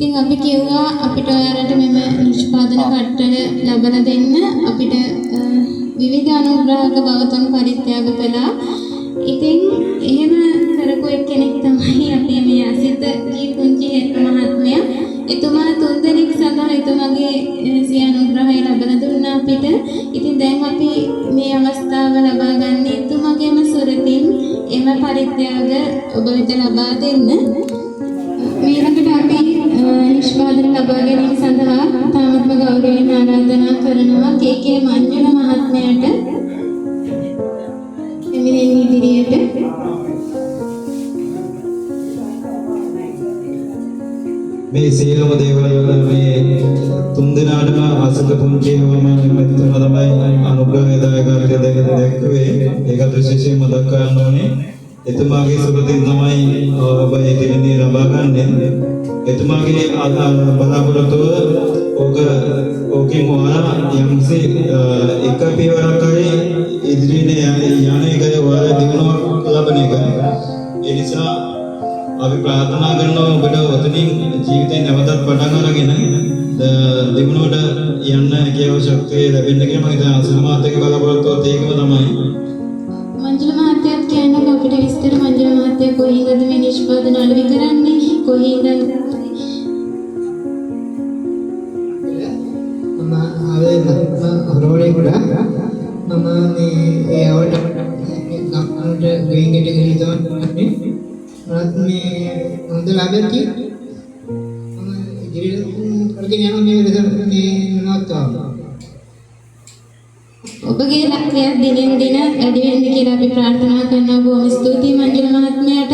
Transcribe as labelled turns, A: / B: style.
A: ඉතින් අපි කිව්වා අපිට ඔයාලට මෙම නිෂ්පාදන කට්ටල ලබලා දෙන්න අපිට විවිධ අනුග්‍රහක බවතුන් පරිත්‍යාග කළා. ඉතින් එහෙම කරපු එක්කෙනෙක් තමයි අපේ මේ අසිත ජී පුංචි මහත්මයා. එතුමා තුන්දෙනෙක් සඳහා එතුමාගේ සිය අනුග්‍රහය ලබලා දුන්නා අපිට. ඉතින් දැන් අපි මේ අවස්ථාව ලබා ගන්න එතුමාගේම සුරතින් එම පරිත්‍යාග ඔබ වෙත ලබා දෙන්න. ඊළඟට අපි නිෂ්පාදන ලබා ගැනීම සඳහා තාමත්ම ගෞරවයෙන් ආරාධනා කරනවා කේ.කේ. මංජුල මහත්මයාට එමිනෙන් ඉදිරියට.
B: මේ සියලුම දේවල් මේ තුන් දෙනාටම අසිත පුංචිවම මෙතුමා තමයි අනුග්‍රහය දායකත්වය දැක්ුවේ. ඒකත් විශේෂයෙන් මතක් කරන්න ඕනේ. එතුමාගේ සුරතින් තමයි ඔබ ඒ දිනනේ ලබා ගන්නෙ. එතුමාගේ බලාපොරොත්තුව ඕකෙන් ඔයාලා යම්කිසි එක පියවරක් හරි ඉදිරියට යන එකයි ඔයාලා දිනුවක් ලබන එක. ඒ නිසා අපි ප්‍රාර්ථනා කරනවා ඔබට ඔතනින් ජීවිතේ නැවතත් පටන් අරගෙන දිනුවට යන්න හැකියාව ශක්තිය ලැබෙන්න කියලා මම හිතනවා. අසිත එක්ක බලාපොරොත්තුවත් ඒකම තමයි.
A: මංජුල මහත්තයාත් කියන්නකෝ අපිට විස්තර. මංජුල මහත්තයා කොහේ ඉඳන්ද මේ නිෂ්පාදන අලෙවි කරන්නේ? කොහේ ඉඳන්?
C: මම ආවේ මම හොරවලේ මම මේ ඒ අවට ගම්මානට ගෙයින් ගෙට ගිහින් තමයි මමත් මේ හොඳ ලාභයක් තියෙනවා. මම ඉදිරියට කරගෙන යනවා මේ වෙලස මේ නවත්තවා.
A: ඔබගේ ලක්ෂ්‍යය දිනෙන් දින වැඩි වෙන්න කියලා අපි ප්‍රාර්ථනා කරනවා. බොහොම ස්තුතියි මංජුල මහත්මයාට.